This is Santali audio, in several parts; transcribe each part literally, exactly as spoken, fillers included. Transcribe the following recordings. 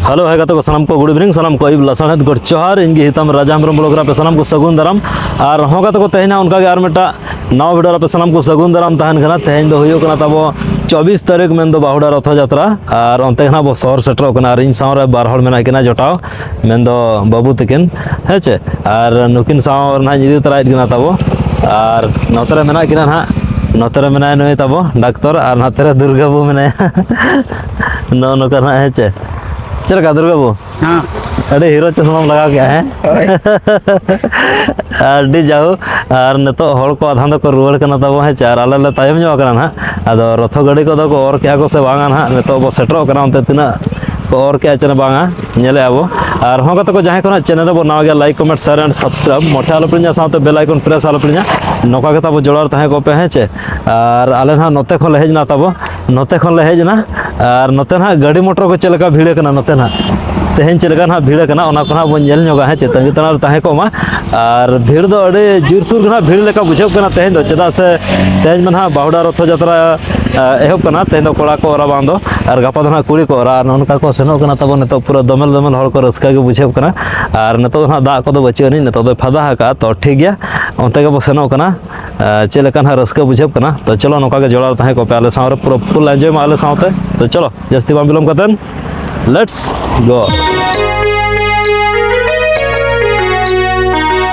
Hello, hi ᱜᱟᱛᱮ ᱠᱚ, ᱥᱟᱱᱟᱢ ᱠᱚ good evening, ᱥᱟᱱᱟᱢ ᱠᱚ ᱟᱹᱭᱩᱵ ᱞᱟᱥᱟᱲᱦᱮᱫ ᱜᱚᱰ ᱡᱚᱦᱟᱨ᱾ ᱤᱧ ᱜᱮ ᱦᱤᱛᱟᱢ ᱨᱟᱡᱟ ᱦᱮᱢᱵᱨᱚᱢ vlog ᱨᱮ ᱟᱯᱮ ᱥᱟᱱᱟᱢ ᱠᱚ ᱥᱟᱹᱜᱩᱱ ᱫᱟᱨᱟᱢ᱾ ᱟᱨ ᱦᱚᱸ ᱜᱟᱛᱮ ᱠᱚ, ᱛᱮᱦᱮᱧ ᱦᱟᱸᱜ ᱚᱱᱠᱟ ᱜᱮ ᱟᱨ ᱢᱤᱫᱴᱟᱜ ᱱᱟᱣᱟ video ᱨᱮ ᱟᱯᱮ ᱥᱟᱱᱟᱢ ᱠᱚ ᱥᱟᱹᱜᱩᱱ ᱫᱟᱨᱟᱢ ᱛᱟᱦᱮᱱ ᱠᱟᱱᱟ᱾ ᱛᱮᱦᱮᱧ ᱫᱚ ᱦᱩᱭᱩᱜ ᱠᱟᱱᱟ ᱛᱟᱵᱚ ᱪᱚᱵᱵᱤᱥ ᱛᱟᱹᱨᱤᱠᱷ, ᱢᱮᱱᱫᱚ ᱵᱟᱦᱩᱲᱟ ᱨᱚᱛᱷᱚ ᱡᱟᱛᱨᱟ᱾ ᱟᱨ ᱚᱱᱛᱮ ᱜᱮ ᱱᱟᱦᱟᱜ ᱵᱚ ᱥᱚᱦᱚᱨ ᱥᱮᱴᱮᱨᱚᱜ ᱠᱟᱱᱟ᱾ ᱟᱨ ᱤᱧ ᱥᱟᱶ ᱨᱮ ᱵᱟᱨ ᱦᱚᱲ ᱢᱮᱱᱟᱜ ᱠᱤᱱᱟ ᱡᱚᱴᱟᱣ, ᱢᱮᱱᱫᱚ ᱵᱟᱹᱵᱩ ᱛᱟᱹᱠᱤᱱ, ᱦᱮᱸ ᱪᱮ? ᱟᱨ ᱱᱩᱠᱤᱱ ᱥᱟᱶ ᱨᱮ ᱱᱟᱦᱟᱜ ᱤᱧ ᱤᱫᱤ ᱛᱚᱨᱟᱭᱮᱫ ᱠᱤᱱᱟ ᱛᱟᱵᱚ᱾ ᱟᱨ ᱱᱚᱛᱮ ᱨᱮ ᱢᱮᱱᱟᱜ ᱠᱤᱱᱟ ᱱᱟᱦᱟᱜ, ᱱᱚᱛᱮ ᱨᱮ ᱢᱮᱱᱟᱭᱟ ᱱᱩᱭ ᱛᱟᱵᱚ ᱰᱟᱠᱛᱚᱨ, ᱟᱨ ᱱᱚᱛᱮ ᱨᱮ ᱫᱩᱨᱜᱟᱹ ᱵᱟᱹᱵᱩ ᱢᱮᱱᱟᱭᱟ᱾ ᱱᱚᱜᱼᱚ ᱱᱚᱝᱠᱟ ᱱᱟᱦᱟᱜ, ᱦᱮᱸ ᱪᱮ? ᱪᱮᱫ ᱞᱮᱠᱟ ᱫᱩᱨᱜᱟᱹ ᱵᱟᱹᱵᱩ? ᱦᱮᱸ᱾ ᱟᱹᱰᱤ ᱦᱤᱨᱳ ᱪᱚᱥᱢᱟᱢ ᱞᱟᱜᱟᱣ ᱠᱮᱜᱼᱟ, ᱦᱮᱸ? ᱦᱳᱭ᱾ ᱟᱹᱰᱤ ᱡᱟᱦᱳᱠ, ᱟᱨ ᱱᱤᱛᱚᱜ ᱦᱚᱲ ᱠᱚ ᱟᱫᱷᱟᱱ ᱫᱚᱠᱚ ᱨᱩᱣᱟᱹᱲ ᱠᱟᱱᱟ ᱛᱟᱵᱚ, ᱦᱮᱸ ᱪᱮ? ᱟᱨ ᱟᱞᱮ ᱞᱮ ᱛᱟᱭᱚᱢ ᱧᱚᱜ ᱟᱠᱟᱱᱟ ᱱᱟᱦᱟᱜ᱾ ᱟᱫᱚ ᱨᱚᱛᱷᱚ ᱜᱟᱹᱰᱤ ᱠᱚᱫᱚ ᱠᱚ ᱚᱨ ᱠᱮᱜᱼᱟ ᱠᱚ ᱥᱮ ᱵᱟᱝᱟ ᱱᱟᱦᱟᱜ, ᱱᱤᱛᱚᱜ ᱵᱚ ᱥᱮᱴᱮᱨᱚᱜ ᱠᱟᱱᱟ ᱚᱱᱛᱮ, ᱛᱤᱱᱟᱹᱜ ᱠᱚ ᱚᱨ ᱠᱮᱜᱼᱟ ᱪᱮ ᱵᱟᱝᱟ, ᱧᱮᱞᱮᱜᱼᱟ ᱵᱚ᱾ ᱟᱨ ᱦᱚᱸ ᱜᱟᱛᱮ ᱠᱚ, ᱡᱟᱦᱟᱸᱭ ᱠᱚ ᱱᱟᱦᱟᱜ channel ᱨᱮᱵᱚ ᱱᱟᱣᱟ ᱜᱮᱭᱟ, like, comment, share and subscribe ᱢᱚᱴᱷᱮ ᱟᱞᱚᱯᱮ ᱦᱤᱲᱤᱧᱟ, ᱥᱟᱶᱛᱮ bell icon press ᱟᱞᱚᱯᱮ ᱦᱤᱲᱤᱧᱟ᱾ ᱱᱚᱝᱠᱟ ᱜᱮ ᱛᱟᱵᱚ ᱡᱚᱲᱟᱣ ᱨᱮ ᱛᱟᱦᱮᱸ ᱠᱚᱜ ᱯᱮ, ᱦᱮᱸ ᱪᱮ? ᱟᱨ ᱟᱞᱮ ᱱᱟᱦᱟᱜ ᱱᱚᱛᱮ ᱠᱷᱚᱱ ᱞᱮ ᱦᱮᱡ ᱮᱱᱟ ᱛᱟᱵᱚ, ᱱᱚᱛᱮ ᱠᱷᱚᱱ ᱞᱮ ᱦᱮᱡ ᱮᱱᱟ᱾ ᱟᱨ ᱱᱚᱛᱮ ᱱᱟᱦᱟᱜ ᱜᱟᱹᱰᱤ ᱢᱚᱴᱚᱨ ᱠᱚ ᱪᱮᱫ ᱞᱮᱠᱟ ᱵᱷᱤᱲ ᱟᱠᱟᱱᱟ ᱱᱚᱛᱮ ᱱᱟᱦᱟᱜ, ᱛᱮᱦᱮᱧ ᱪᱮᱫ ᱞᱮᱠᱟ ᱱᱟᱦᱟᱜ ᱵᱷᱤᱲ ᱟᱠᱟᱱᱟ, ᱚᱱᱟ ᱠᱚ ᱱᱟᱦᱟᱜ ᱵᱚᱱ ᱧᱮᱞ ᱧᱚᱜᱟ, ᱦᱮᱸ ᱪᱮ? ᱛᱟᱺᱜᱤ ᱛᱟᱲᱟᱜ ᱨᱮ ᱛᱟᱦᱮᱸ ᱠᱚᱜ ᱢᱟ᱾ ᱟᱨ ᱵᱷᱤᱲ ᱫᱚ ᱟᱹᱰᱤ ᱡᱳᱨᱥᱳᱨ ᱜᱮ ᱱᱟᱦᱟᱜ ᱵᱷᱤᱲ ᱞᱮᱠᱟ ᱵᱩᱡᱷᱟᱹᱜ ᱠᱟᱱᱟ ᱛᱮᱦᱮᱧ ᱫᱚ, ᱪᱮᱫᱟᱜ ᱥᱮ ᱛᱮᱦᱮᱧ ᱢᱟ ᱱᱟᱦᱟᱜ ᱵᱟᱦᱩᱲᱟ ᱨᱚᱛᱷᱚ ᱡᱟᱛᱨᱟ, ᱟ, ᱮᱦᱚᱵ ᱠᱟᱱᱟ᱾ ᱛᱮᱦᱮᱧ ᱫᱚ ᱠᱚᱲᱟ ᱠᱚ ᱚᱨᱟ ᱵᱟᱝ ᱫᱚ, ᱟᱨ ᱜᱟᱯᱟ ᱫᱚ ᱱᱟᱦᱟᱜ ᱠᱩᱲᱤ ᱠᱚ ᱚᱨᱟ᱾ ᱟᱨ ᱱᱚᱜᱼᱚ ᱱᱚᱝᱠᱟ ᱠᱚ ᱥᱮᱱᱚᱜ ᱠᱟᱱᱟ ᱛᱟᱵᱚᱱ ᱱᱤᱛᱚᱜ, ᱯᱩᱨᱟᱹ ᱫᱚᱢᱮᱞ ᱫᱚᱢᱮᱞ ᱦᱚᱲ ᱠᱚ ᱨᱟᱹᱥᱠᱟᱹ ᱜᱮ ᱵᱩᱡᱷᱟᱹᱜ ᱠᱟᱱᱟ᱾ ᱟᱨ ᱱᱤᱛᱚᱜ ᱫᱚ ᱱᱟᱦᱟᱜ ᱫᱟᱜ ᱠᱚᱫᱚ ᱵᱟᱹᱪᱩᱜ ᱟᱹᱱᱤᱡ, ᱱᱤᱛᱚᱜ ᱫᱚᱭ ᱯᱷᱟᱫᱟ ᱟᱠᱟᱫᱼᱟ᱾ ᱛᱚ ᱴᱷᱤᱠ ᱜᱮᱭᱟ, ᱚᱱᱛᱮ ᱜᱮᱵᱚ ᱥᱮᱱᱚᱜ ᱠᱟᱱᱟ᱾ ᱟ, ᱪᱮᱫ ᱞᱮᱠᱟ ᱱᱟᱦᱟᱜ ᱨᱟᱹᱥᱠᱟᱹ ᱵᱩᱡᱷᱟᱹᱜ ᱠᱟᱱᱟ᱾ ᱛᱚ ᱪᱚᱞᱚ, ᱱᱚᱝᱠᱟ ᱜᱮ ᱡᱚᱲᱟᱣ ᱛᱟᱦᱮᱸ ᱠᱚᱜ ᱯᱮ ᱟᱞᱮ ᱥᱟᱶ ᱨᱮ, ᱯᱩᱨᱟᱹ full enjoy ᱢᱟ ᱟᱞᱮ ᱥᱟᱶᱛᱮ᱾ ᱛᱚ ᱪᱚᱞᱚ, ᱡᱟᱹᱥᱛᱤ ᱵᱟᱝ ᱵᱤᱞᱚᱢ ᱠᱟᱛᱮᱱ, let's go.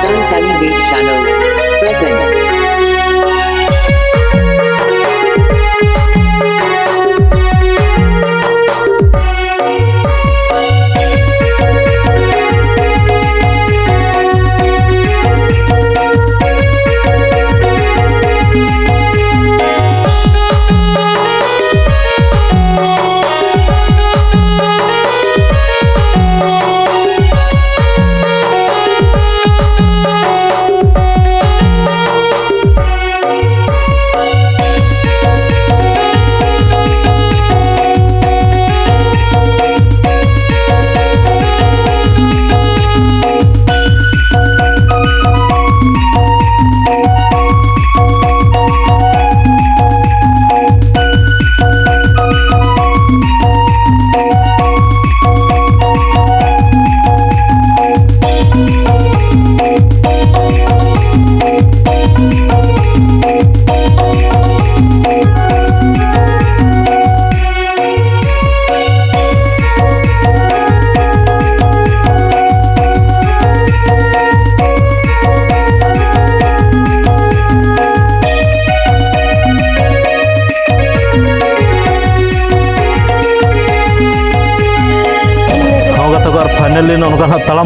Sun Tally Beat Channel present.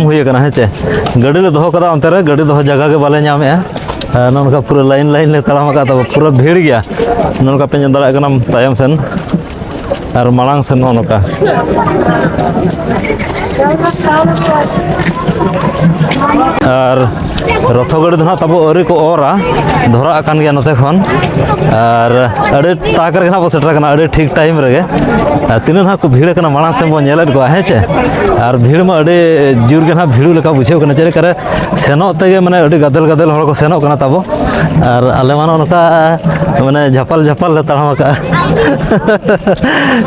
ᱦᱩᱭ ᱟᱠᱟᱱᱟ, ᱦᱮᱸ ᱪᱮ? ᱜᱟᱹᱰᱤ ᱞᱮ ᱫᱚᱦᱚ ᱠᱟᱫᱟ ᱚᱱᱛᱮ ᱨᱮ, ᱜᱟᱹᱰᱤ ᱫᱚᱦᱚ ᱡᱟᱭᱜᱟ ᱜᱮ ᱵᱟᱞᱮ ᱧᱟᱢᱮᱜᱼᱟ᱾ ᱟᱨ ᱱᱚᱜᱼᱚ ᱱᱚᱝᱠᱟ ᱯᱩᱨᱟᱹ line line ᱞᱮ ᱛᱟᱲᱟᱢ ᱟᱠᱟᱫ ᱛᱟᱵᱚ, ᱯᱩᱨᱟᱹ ᱵᱷᱤᱲ ᱜᱮᱭᱟ᱾ ᱱᱚᱜᱼᱚ ᱱᱚᱝᱠᱟ ᱯᱮ ᱧᱮᱞ ᱫᱟᱲᱮᱭᱟᱜ ᱠᱟᱱᱟ ᱛᱟᱭᱚᱢ ᱥᱮᱱ ᱟᱨ ᱢᱟᱲᱟᱝ ᱥᱮᱱ ᱱᱚᱜᱼᱚ ᱱᱚᱝᱠᱟ᱾ ᱟᱨ ᱨᱚᱛᱷᱚ ᱜᱟᱹᱰᱤ ᱫᱚ ᱱᱟᱦᱟᱜ ᱛᱟᱵᱚ ᱟᱹᱣᱨᱤ ᱠᱚ ᱚᱨᱟ, ᱫᱷᱚᱨᱟᱜ ᱠᱟᱱ ᱜᱮᱭᱟ ᱱᱚᱛᱮ ᱠᱷᱚᱱ᱾ ᱟᱨ ᱟᱹᱰᱤ ᱛᱟᱠ ᱨᱮᱜᱮ ᱱᱟᱦᱟᱜ ᱵᱚ ᱥᱮᱴᱮᱨ ᱠᱟᱱᱟ, ᱟᱹᱰᱤ ᱴᱷᱤᱠ time ᱨᱮᱜᱮ᱾ ᱟᱨ ᱛᱤᱱᱟᱹᱜ ᱱᱟᱦᱟᱜ ᱠᱚ ᱵᱷᱤᱲ ᱟᱠᱟᱱᱟ ᱢᱟᱲᱟᱝ ᱥᱮᱱ ᱵᱚᱱ ᱧᱮᱞᱮᱫ ᱠᱚᱣᱟ, ᱦᱮᱸ ᱪᱮ? ᱟᱨ ᱵᱷᱤᱲ ᱢᱟ ᱟᱹᱰᱤ ᱡᱳᱨ ᱜᱮ ᱱᱟᱦᱟᱜ ᱵᱷᱤᱲ ᱞᱮᱠᱟ ᱵᱩᱡᱷᱟᱹᱣ ᱠᱟᱱᱟ, ᱪᱮᱫ ᱞᱮᱠᱟ ᱨᱮ ᱥᱮᱱᱚᱜ ᱛᱮᱜᱮ ᱢᱟᱱᱮ ᱟᱹᱰᱤ ᱜᱟᱫᱮᱞ ᱜᱟᱫᱮᱞ ᱦᱚᱲ ᱠᱚ ᱥᱮᱱᱚᱜ ᱠᱟᱱᱟ ᱛᱟᱵᱚ᱾ ᱟᱨ ᱟᱞᱮ ᱢᱟ ᱱᱚᱜᱼᱚ ᱱᱚᱝᱠᱟ ᱢᱟᱱᱮ ᱡᱷᱟᱯᱟᱞ ᱡᱷᱟᱯᱟᱞ ᱞᱮ ᱛᱟᱲᱟᱢ ᱟᱠᱟᱜᱼᱟ᱾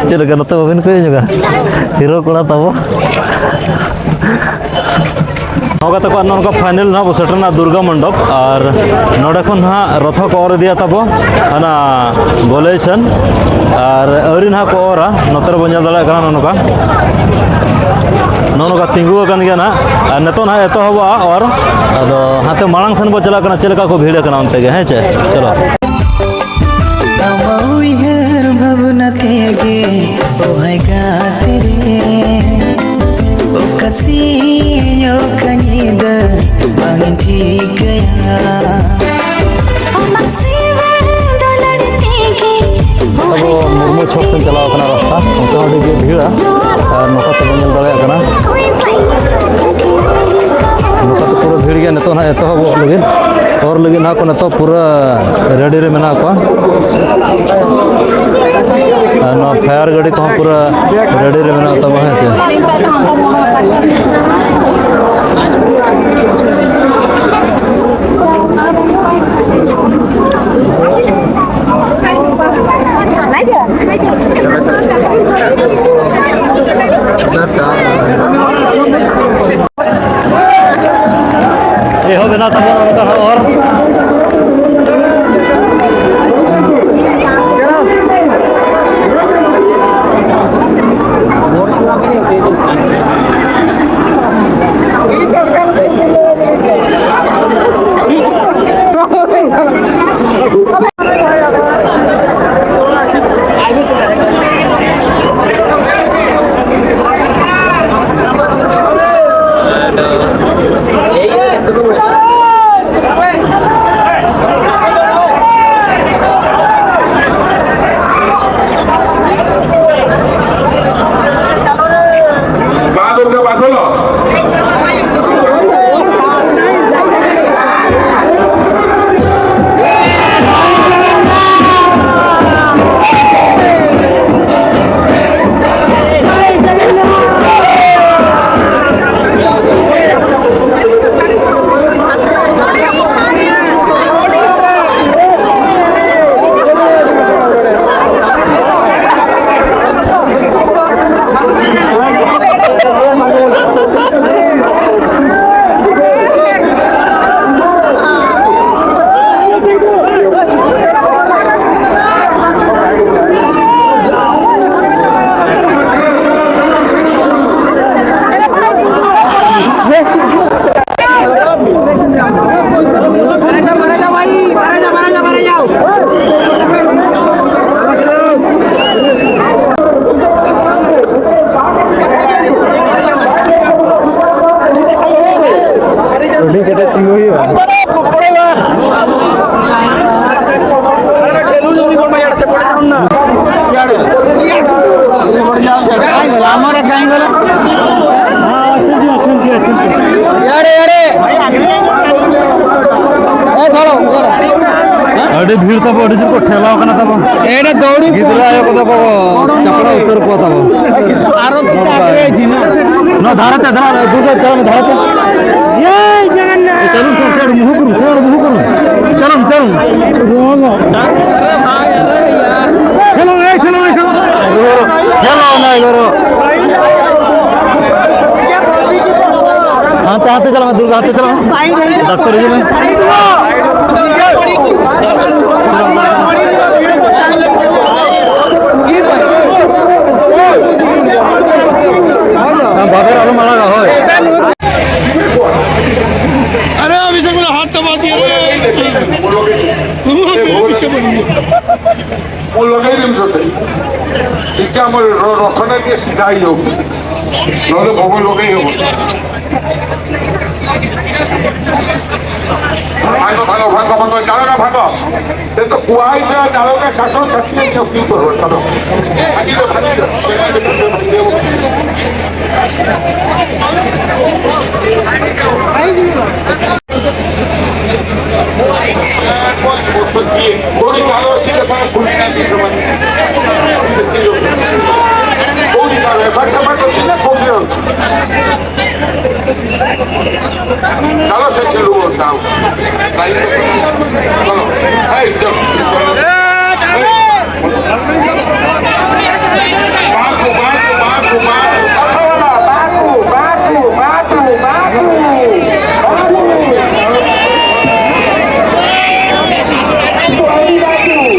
ᱪᱮᱫ ᱞᱮᱠᱟ ᱱᱚᱛᱮ ᱵᱟᱵᱤᱱ ᱠᱚᱭᱚᱜ ᱧᱚᱜᱟ? Hero ᱠᱚᱲᱟ ᱛᱟᱵᱚ᱾ ᱱᱚᱣᱟ ᱠᱟᱛᱮ ᱠᱚ ᱱᱚᱜᱼᱚ ᱱᱚᱝᱠᱟ final ᱱᱟᱦᱟᱜ ᱵᱚ ᱥᱮᱴᱮᱨᱱᱟ ᱫᱩᱨᱜᱟ ᱢᱚᱱᱰᱚᱯ, ᱟᱨ ᱱᱚᱰᱮ ᱠᱷᱚᱱ ᱱᱟᱦᱟᱜ ᱨᱚᱛᱷᱚ ᱠᱚ ᱚᱨ ᱤᱫᱤᱭᱟ ᱛᱟᱵᱚ ᱦᱟᱱᱟ ᱜᱳᱞᱟᱭ ᱥᱮᱱ, ᱟᱨ ᱟᱹᱣᱨᱤ ᱱᱟᱦᱟᱜ ᱠᱚ ᱚᱨᱟ᱾ ᱱᱚᱛᱮ ᱨᱮᱵᱚᱱ ᱧᱮᱞ ᱫᱟᱲᱮᱭᱟᱜ ᱠᱟᱱᱟ ᱱᱚᱜᱼᱚ ᱱᱚᱝᱠᱟ, ᱱᱚᱜᱼᱚ ᱱᱚᱝᱠᱟ ᱛᱤᱸᱜᱩ ᱟᱠᱟᱱ ᱜᱮᱭᱟ ᱱᱟᱦᱟᱜ, ᱟᱨ ᱱᱤᱛᱚᱜ ᱱᱟᱦᱟᱜ ᱮᱛᱚᱦᱚᱵᱚᱜᱼᱟ ᱚᱨ᱾ ᱟᱫᱚ ᱦᱟᱱᱛᱮ ᱢᱟᱲᱟᱝ ᱥᱮᱱ ᱵᱚ ᱪᱟᱞᱟᱜ ᱠᱟᱱᱟ, ᱪᱮᱫ ᱞᱮᱠᱟ ᱠᱚ ᱵᱷᱤᱲ ᱟᱠᱟᱱᱟ ᱚᱱᱛᱮ ᱜᱮ, ᱦᱮᱸ ᱪᱮ? ᱪᱚᱞᱚ᱾ ᱟᱢᱟᱜ ᱩᱭᱦᱟᱹᱨ ᱵᱷᱟᱵᱽᱱᱟ ᱛᱮᱜᱮ ᱚᱦᱟᱭ ᱜᱟᱛᱮ ᱨᱮ ᱚᱠᱟ ᱥᱤᱧ ᱚᱠᱟ ᱧᱤᱫᱟᱹ ᱵᱟᱝ ᱴᱷᱤᱠᱟᱹᱭᱟ᱾ ᱟᱢᱟᱜ ᱥᱤᱵᱤᱞ ᱫᱩᱞᱟᱹᱲ ᱛᱮᱜᱮ ᱟᱵᱚ ᱢᱩᱨᱢᱩ ᱪᱷᱚᱠ ᱥᱮᱫ ᱪᱟᱞᱟᱣ ᱠᱟᱱᱟ ᱨᱟᱥᱛᱟ, ᱚᱱᱛᱮ ᱦᱚᱸ ᱟᱹᱰᱤ ᱜᱮ ᱵᱷᱤᱲᱟ᱾ ᱟᱨ ᱱᱚᱝᱠᱟ ᱛᱮᱵᱚᱱ ᱧᱮᱞ ᱫᱟᱲᱮᱭᱟᱜ ᱠᱟᱱᱟ, ᱱᱚᱝᱠᱟ ᱛᱮ ᱯᱩᱨᱟᱹ ᱵᱷᱤᱲ ᱜᱮᱭᱟ᱾ ᱱᱤᱛᱚᱜ ᱱᱟᱦᱟᱜ ᱮᱛᱚᱦᱚᱵᱚᱜ ᱞᱟᱹᱜᱤᱫ, ᱚᱨ ᱞᱟᱹᱜᱤᱫ ᱱᱟᱦᱟᱜ ᱠᱚ ᱱᱤᱛᱚᱜ ᱯᱩᱨᱟᱹ ready ᱨᱮ ᱢᱮᱱᱟᱜ ᱠᱚᱣᱟ᱾ ᱟᱨ ᱱᱚᱣᱟ fire ᱜᱟᱹᱰᱤ ᱠᱚᱦᱚᱸ ᱯᱩᱨᱟᱹ ready ᱨᱮ ᱢᱮᱱᱟᱜ ᱛᱟᱵᱚᱱᱟ, ᱦᱮᱸ ᱪᱮ? ᱮᱦᱚᱵ ᱮᱱᱟ ᱛᱟᱵᱚᱱ ᱚᱱᱠᱟ ᱦᱚᱸ ᱚᱨ᱾ ᱟᱹᱰᱤ ᱵᱷᱤᱲ ᱛᱟᱵᱚ, ᱟᱹᱰᱤ ᱡᱳᱨ ᱠᱚ ᱴᱷᱮᱞᱟᱣ ᱠᱟᱱᱟ ᱛᱟᱵᱚ᱾ ᱮᱱᱮ ᱫᱟᱹᱣᱲᱤ ᱠᱚ᱾ ᱜᱤᱫᱽᱨᱟᱹ ᱟᱭᱳ ᱠᱚᱫᱚ ᱠᱚ ᱪᱟᱯᱲᱟ ᱩᱛᱟᱹᱨ ᱠᱚᱣᱟ ᱛᱟᱵᱚ᱾ ᱟᱨᱚ ᱱᱚᱣᱟ ᱫᱷᱟᱨᱮ ᱛᱮ, ᱫᱷᱟᱨᱮ, ᱫᱩ ᱫᱷᱟᱨᱮ, ᱪᱟᱞᱟᱜ ᱢᱮ ᱫᱷᱟᱨᱮ ᱛᱮ᱾ ᱮᱭ ᱡᱚᱜᱚᱱᱱᱟᱛᱷ᱾ ᱪᱟᱞᱩᱱ, ᱥᱮ, ᱥᱮ, ᱢᱩᱦᱩ ᱠᱚᱨᱩᱱ, ᱥᱮ, ᱢᱩᱦᱩ ᱠᱚᱨᱩᱱ᱾ ᱪᱟᱞᱩᱱ, ᱪᱟᱞᱩᱱ᱾ ᱠᱷᱮᱞᱳ, ᱮᱭ, ᱠᱷᱮᱞᱳ, ᱮᱭ, ᱠᱷᱮᱞᱳ᱾ ᱠᱷᱮᱞᱳ, ᱱᱟᱭ ᱜᱚᱨᱚ᱾ ᱦᱟᱱᱛᱮ, ᱦᱟᱱᱛᱮ ᱪᱟᱞᱟᱜ ᱢᱮ, ᱫᱩᱨᱜᱟ, ᱦᱟᱱᱛᱮ ᱪᱟᱞᱟᱜ ᱢᱮ᱾ ᱰᱟᱠᱛᱚᱨ ᱦᱤᱡᱩᱜ ᱢᱮ᱾ ᱟᱢ ᱵᱟᱵᱮᱨ ᱟᱞᱚᱢ ᱟᱲᱟᱜᱟ, ᱦᱳᱭ᱾ अरे अभी तक मेरा हाथ दबा दिया रे। तुम पीछे पड़ गए। वो लगाई नहीं सकते। ठीक है, हम रो-, रोशना के सिखाई हो। लो, लो, भगवान लोग ही हो। भागो, भागो, भागो, भागो, जाओ ना, भागो। ये तो कुआई में डालोगे, काटो, काटो, क्यों, क्यों करो, चलो। भागी लो, भागी लो। कोई डालो, सीधे बाहर, खुली ना, पीछे मत। कोई डालो, भाग, भाग, सीधे, कोई डालो। Dalo se chilo, dalo. Dalo. Hey, dalo. Baku, baku, baku, baku. Baku, baku, baku, baku. Baku.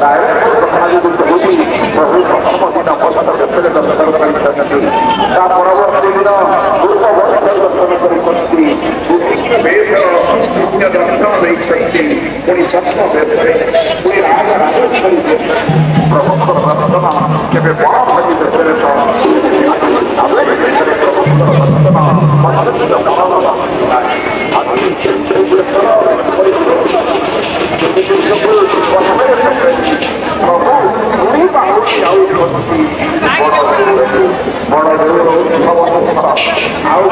ତା ପରବର୍ତ୍ତୀ ଦିନ ପୂର୍ବ ବର୍ଷ ଦର୍ଶନ କରି ବିଚିତ୍ର ବେଶର ସୂର୍ଯ୍ୟ ଦର୍ଶନ ଦେଇଛନ୍ତି। ପୁଣି ସତ୍ୟ ବେଶରେ, ପୁଣି ରାଜ ରାଜେଶ୍ୱରୀ ବେଶରେ ପ୍ରଭୁଙ୍କର ଦର୍ଶନ କେବେ ବଡ଼ ଭାଗି ବେଶରେ ତ ପ୍ରଭୁଙ୍କର ଦର୍ଶନ ପ୍ରଭୁ ପୁଣି ବାହୁଡ଼ି ଯାଉଛନ୍ତି। ବଡ଼ ଦେଉଳ ଉତ୍ସବ, ଆଉ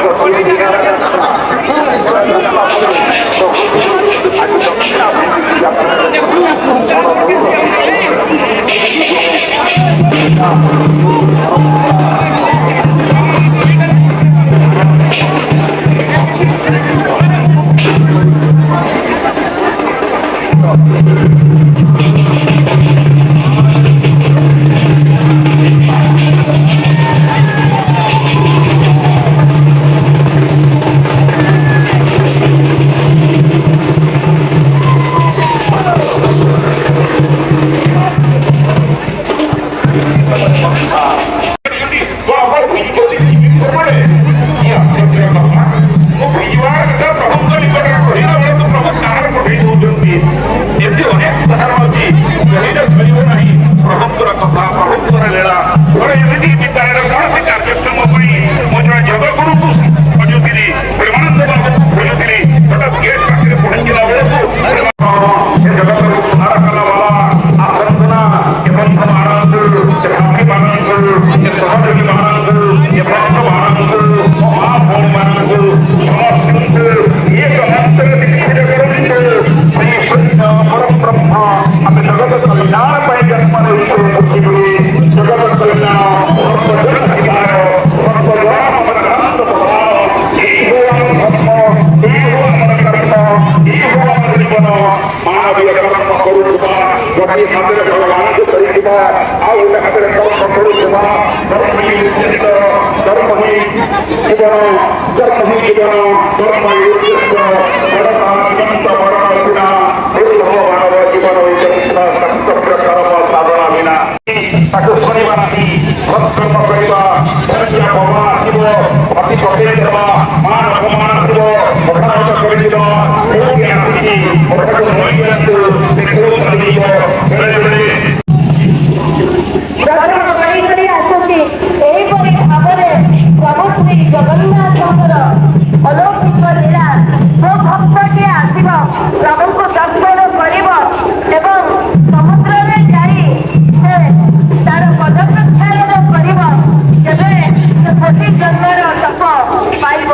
ମାନବୀୟ କର୍ମ କରୁଥିବା, ଗୋଟିଏ ହାତରେ ଭଗବାନଙ୍କୁ ଧରିଥିବା, ଆଉ ଗୋଟେ ହାତରେ କର୍ମ କରୁଥିବା, ଧର୍ମ ହିଁ ନିଶ୍ଚିତ, ଧର୍ମ ହିଁ ଜୀବନ, ଧର୍ମ ହିଁ ଜୀବନ, ଧର୍ମ ହିଁ ଉଦ୍ଦେଶ୍ୟ। ବଡ଼ ସାହସୀ, ବଡ଼ ସାହସୀ ନା, ଦୁର୍ଲଭ ମାନବ ଜୀବନ। ସତ୍କର୍ମ କରିବା, ସତ୍ୟ ଭଗବାନ ଆସିବ, ଅତି ପବିତ୍ର ମାନ ଅପମାନ ଆସିବ, କଥାବାର୍ତ୍ତା କରିଯିବ, କୋଉଠି ଆସିଛି, କଥାକୁ ଧରି ଆସୁ, ସେ କୋଉ ଚାଲିଯିବ, ବେଳେ ବେଳେ ଜଗନ୍ନାଥ କରିକରି ଆସୁଛି। ଏହିପରି ଭାବରେ ପ୍ରଭୁ ଶ୍ରୀ ଜଗନ୍ନାଥଙ୍କର ଅଲୌକିକ ଲୀଳା। ଯୋଉ ଭକ୍ତଟିଏ ଆସିବ, ପ୍ରଭୁଙ୍କୁ ଦର୍ଶନ କରିବ ଏବଂ ସମୁଦ୍ରରେ ଯାଇ ସେ ତାର ପଦ ପ୍ରକ୍ଷାଳନ କରିବ, ତେବେ ସେ କୋଟି ଜନ୍ମର ତପ ପାଇବ।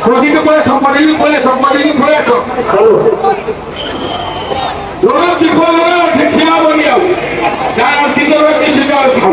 ᱠᱩᱪᱤ ᱠᱚ ᱯᱟᱲᱮ ᱥᱚᱢᱯᱟᱫᱤ ᱠᱚ ᱯᱟᱲᱮ ᱥᱚᱢᱯᱟᱫᱤ ᱠᱚ ᱯᱟᱲᱮ ᱥᱚ᱾ ᱦᱮᱞᱳ᱾ ᱞᱚᱲᱟ ᱫᱤᱠᱩ ᱞᱚᱲᱟ ᱴᱷᱮ ᱴᱷᱮᱭᱟ ᱵᱚᱱᱤᱭᱟ᱾ ᱡᱟᱦᱟᱸ ᱫᱤᱠᱩ ᱨᱚᱲ ᱠᱤ ᱥᱤᱠᱟᱨ ᱠᱚ᱾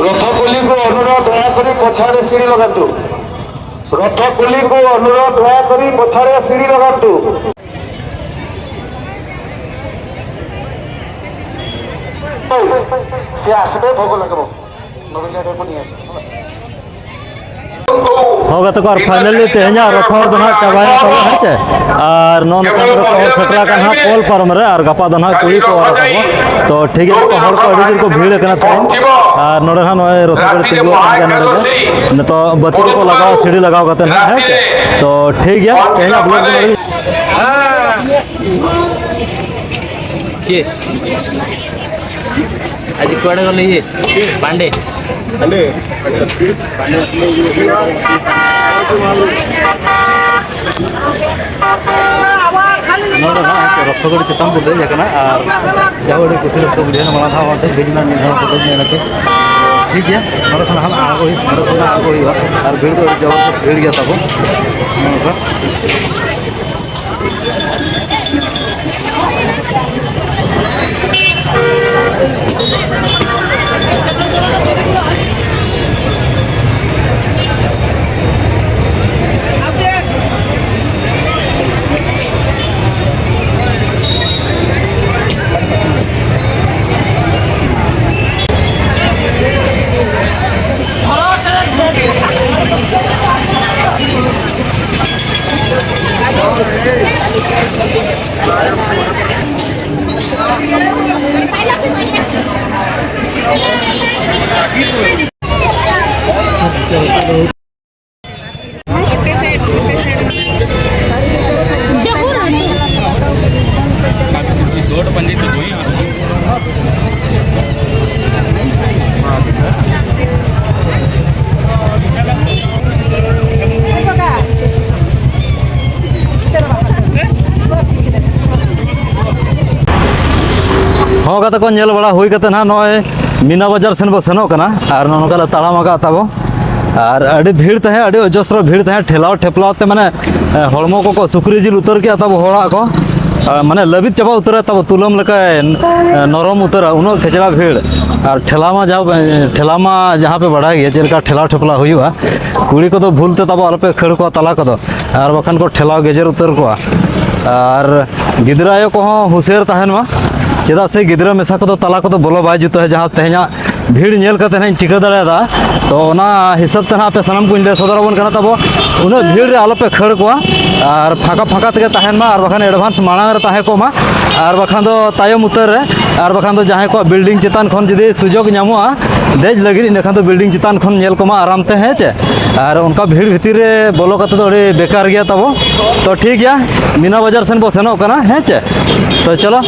ରଥକୋଲିକୁ ଅନୁରୋଧ, ଦୟାକରି ପଛଆଡ଼େ ସିଡ଼ି ଲଗାନ୍ତୁ। ରଥକୋଲିକୁ ଅନୁରୋଧ, ଦୟାକରି ପଛଆଡ଼େ ସିଡ଼ି ଲଗାନ୍ତୁ। ସେ ଆସିବେ, ଭୋଗ ଲାଗିବ। ନବୀନ ଯାଦବକୁ ନେଇ ଆସିବେ। ᱦᱳᱭ ᱜᱟᱛᱮ ᱠᱚ, ᱟᱨ finally ᱛᱮᱦᱮᱧᱟᱜ ᱨᱚᱛᱷᱚ ᱦᱚᱨ ᱫᱚ ᱱᱟᱦᱟᱜ ᱪᱟᱵᱟᱭᱮᱱ ᱛᱟᱵᱚᱱᱟ, ᱦᱮᱸ ᱪᱮ? ᱟᱨ ᱱᱚᱜᱼᱚ ᱱᱚᱝᱠᱟ ᱨᱚᱛᱷᱚ ᱦᱚᱨ ᱥᱮᱴᱮᱨ ᱟᱠᱟᱱ ᱦᱟᱸᱜ ᱯᱳᱞ ᱯᱟᱨᱚᱢ ᱨᱮ, ᱟᱨ ᱜᱟᱯᱟ ᱫᱚ ᱱᱟᱦᱟᱜ ᱠᱩᱲᱤ ᱠᱚ ᱚᱨ ᱟᱠᱚ᱾ ᱛᱚ ᱴᱷᱤᱠ ᱜᱮᱭᱟ, ᱦᱚᱲ ᱠᱚ ᱟᱹᱰᱤ ᱡᱳᱨ ᱠᱚ ᱵᱷᱤᱲ ᱟᱠᱟᱱᱟ ᱛᱮᱦᱮᱧ᱾ ᱟᱨ ᱱᱚᱰᱮ ᱱᱟᱦᱟᱜ ᱱᱚᱜᱼᱚᱭ ᱨᱚᱛᱷᱚ ᱜᱟᱹᱰᱤ ᱛᱤᱸᱜᱩ ᱟᱠᱟᱱ ᱜᱮᱭᱟ ᱱᱚᱰᱮ ᱜᱮ᱾ ᱱᱤᱛᱚᱜ ᱵᱟᱹᱛᱤ ᱠᱚᱠᱚ ᱞᱟᱜᱟᱣᱟ ᱥᱤᱲᱤ ᱞᱟᱜᱟᱣ ᱠᱟᱛᱮ ᱱᱟᱦᱟᱜ, ᱦᱮᱸ ᱪᱮ? ᱛᱚ ᱴᱷᱤᱠ ᱜᱮᱭᱟ, ᱛᱮᱦᱮᱧᱟᱜ vlog ᱫᱚ ᱱᱚᱰᱮ ᱜᱮ᱾ କିଏ? ଆଜି କୁଆଡ଼େ ଗଲେ ଇଏ? ପାଣ୍ଡେ। ᱱᱚᱰᱮ ᱱᱟᱦᱟᱜ ᱨᱚᱛᱷᱚ ᱜᱟᱹᱰᱤ ᱪᱮᱛᱟᱱ ᱠᱚ ᱫᱮᱡ ᱟᱠᱟᱱᱟ ᱟᱨ ᱡᱟᱦᱟᱸ ᱟᱹᱰᱤ ᱠᱩᱥᱤ ᱨᱟᱹᱥᱠᱟᱹ ᱵᱩᱡᱷᱟᱹᱣ ᱮᱱᱟ, ᱢᱟᱲᱟᱝ ᱫᱷᱟᱣ ᱚᱱᱛᱮ ᱵᱷᱤᱲ ᱨᱮᱱᱟᱜ ᱢᱤᱫ ᱫᱷᱟᱣ ᱠᱚ ᱫᱮᱡ ᱧᱮᱞ ᱟᱠᱟᱫ᱾ ᱴᱷᱤᱠ ᱜᱮᱭᱟ, ᱱᱚᱰᱮ ᱠᱷᱚᱱ ᱦᱟᱸᱜ ᱟᱬᱜᱚ ᱦᱩᱭᱩᱜ, ᱱᱚᱰᱮ ᱠᱷᱚᱱ ᱟᱬᱜᱚ ᱦᱩᱭᱩᱜᱼᱟ ᱟᱨ ᱵᱷᱤᱲ ᱫᱚ ᱟᱹᱰᱤ ᱡᱚᱵᱚᱨᱫᱚᱥ ᱵᱷᱤᱲ ᱜᱮᱭᱟ ᱛᱟᱵᱚ᱾ ᱱᱚᱝᱠᱟ᱾ ᱦᱚᱸ ᱜᱟᱛᱮ ᱠᱚ, ᱧᱮᱞ ᱵᱟᱲᱟ ᱦᱩᱭ ᱠᱟᱛᱮ ᱱᱟᱦᱟᱜ ᱱᱚᱜᱼᱚᱭ ᱢᱤᱱᱟ ᱵᱟᱡᱟᱨ ᱥᱮᱱ ᱵᱚ ᱥᱮᱱᱚᱜ ᱠᱟᱱᱟ ᱟᱨ ᱱᱚᱜᱼᱚ ᱱᱚᱝᱠᱟ ᱞᱮ ᱛᱟᱲᱟᱢ ᱟᱠᱟᱫ ᱛᱟᱵᱚ᱾ ᱟᱨ ᱟᱹᱰᱤ ᱵᱷᱤᱲ ᱛᱟᱦᱮᱸ, ᱟᱹᱰᱤ ᱚᱡᱚᱥᱨᱚ ᱵᱷᱤᱲ ᱛᱟᱦᱮᱸ, ᱴᱷᱮᱞᱟᱣ ᱴᱷᱮᱯᱞᱟᱣ ᱛᱮ ᱢᱟᱱᱮ, ᱮ, ᱦᱚᱲᱢᱚ ᱠᱚᱠᱚ ᱥᱩᱠᱨᱤ ᱡᱤᱞ ᱩᱛᱟᱹᱨ ᱠᱮᱜᱼᱟ ᱛᱟᱵᱚ ᱦᱚᱲᱟᱜ ᱠᱚ᱾ ᱟᱨ ᱢᱟᱱᱮ ᱞᱟᱹᱵᱤᱫ ᱪᱟᱵᱟ ᱩᱛᱟᱹᱨᱟ, ᱛᱟᱵᱚ ᱛᱩᱞᱟᱹᱢ ᱞᱮᱠᱟᱭ, ᱮ, ᱱᱚᱨᱚᱢ ᱩᱛᱟᱹᱨᱟ, ᱩᱱᱟᱹᱜ ᱠᱷᱮᱪᱲᱟ ᱵᱷᱤᱲ᱾ ᱟᱨ ᱴᱷᱮᱞᱟ ᱢᱟ ᱡᱟᱦᱟᱸ, ᱮ, ᱴᱷᱮᱞᱟ ᱢᱟ ᱡᱟᱦᱟᱸ ᱯᱮ ᱵᱟᱲᱟᱭ ᱜᱮᱭᱟ ᱪᱮᱫ ᱞᱮᱠᱟ ᱴᱷᱮᱞᱟ ᱴᱷᱮᱯᱞᱟ ᱦᱩᱭᱩᱜᱼᱟ᱾ ᱠᱩᱲᱤ ᱠᱚᱫᱚ ᱵᱷᱩᱞ ᱛᱮ ᱛᱟᱵᱚ ᱟᱞᱚᱯᱮ ᱠᱷᱟᱹᱲ ᱠᱚᱣᱟ ᱛᱟᱞᱟ ᱠᱚᱫᱚ, ᱟᱨ ᱵᱟᱠᱷᱟᱱ ᱠᱚ ᱴᱷᱮᱞᱟᱣ ᱜᱮᱡᱮᱨ ᱩᱛᱟᱹᱨ ᱠᱚᱣᱟ᱾ ᱟᱨ ᱜᱤᱫᱽᱨᱟᱹ ᱟᱭᱳ ᱠᱚᱦᱚᱸ ᱦᱩᱸᱥᱤᱭᱟᱹᱨ ᱛᱟᱦᱮᱱ ᱢᱟ, ᱪᱮᱫᱟᱜ ᱥᱮ ᱜᱤᱫᱽᱨᱟᱹ ᱢᱮᱥᱟ ᱠᱚᱫᱚ ᱛᱟᱞᱟ ᱠᱚᱫᱚ ᱵᱚᱞᱚ ᱵᱟᱭ ᱡᱩᱛᱩᱜᱼᱟ᱾ ᱡᱟᱦᱟᱸ ᱛᱮᱦᱮᱧᱟᱜ ᱵᱷᱤᱲ ᱧᱮᱞ ᱠᱟᱛᱮ ᱱᱟᱦᱟᱜ ᱤᱧ ᱴᱷᱤᱠᱟᱹ ᱫᱟᱲᱮᱭᱟᱫᱟ, ᱛᱚ ᱚᱱᱟ ᱦᱤᱥᱟᱹᱵ ᱛᱮ ᱱᱟᱦᱟᱜ ᱟᱯᱮ ᱥᱟᱱᱟᱢ ᱠᱚᱧ ᱞᱟᱹᱭ ᱥᱚᱫᱚᱨ ᱟᱵᱚᱱ ᱠᱟᱱᱟ ᱛᱟᱵᱚ, ᱩᱱᱟᱹᱜ ᱵᱷᱤᱲ ᱨᱮ ᱟᱞᱚᱯᱮ ᱠᱷᱟᱹᱲ ᱠᱚᱣᱟ, ᱟᱨ ᱯᱷᱟᱸᱠᱟ ᱯᱷᱟᱸᱠᱟ ᱛᱮᱜᱮ ᱛᱟᱦᱮᱱ ᱢᱟ, ᱟᱨ ᱵᱟᱠᱷᱟᱱ advance ᱢᱟᱲᱟᱝ ᱨᱮ ᱛᱟᱦᱮᱸ ᱠᱚᱜ ᱢᱟ, ᱟᱨ ᱵᱟᱠᱷᱟᱱ ᱫᱚ ᱛᱟᱭᱚᱢ ᱩᱛᱟᱹᱨ ᱨᱮ, ᱟᱨ ᱵᱟᱠᱷᱟᱱ ᱫᱚ ᱡᱟᱦᱟᱸᱭ ᱠᱚᱣᱟᱜ building ᱪᱮᱛᱟᱱ ᱠᱷᱚᱱ ᱡᱩᱫᱤ ᱥᱩᱡᱳᱜᱽ ᱧᱟᱢᱚᱜᱼᱟ ᱫᱮᱡ ᱞᱟᱹᱜᱤᱫ, ᱤᱱᱟᱹᱠᱷᱟᱱ ᱫᱚ building ᱪᱮᱛᱟᱱ ᱠᱷᱚᱱ ᱧᱮᱞ ᱠᱚᱢᱟ ᱟᱨᱟᱢ ᱛᱮ, ᱦᱮᱸ ᱪᱮ? ᱟᱨ ᱚᱱᱠᱟ ᱵᱷᱤᱲ ᱵᱷᱤᱛᱤᱨ ᱨᱮ ᱵᱚᱞᱚ ᱠᱟᱛᱮ ᱫᱚ ᱟᱹᱰᱤ ᱵᱮᱠᱟᱨ ᱜᱮᱭᱟ ᱛᱟᱵᱚ᱾ ᱛᱚ ᱴᱷᱤᱠ ᱜᱮᱭᱟ, ᱢᱤᱱᱟ ᱵᱟᱡᱟᱨ ᱥᱮᱱ ᱵᱚ ᱥᱮᱱᱚᱜ ᱠᱟᱱᱟ, ᱦᱮᱸ ᱪᱮ? ᱛᱚ ᱪᱚᱞᱚ᱾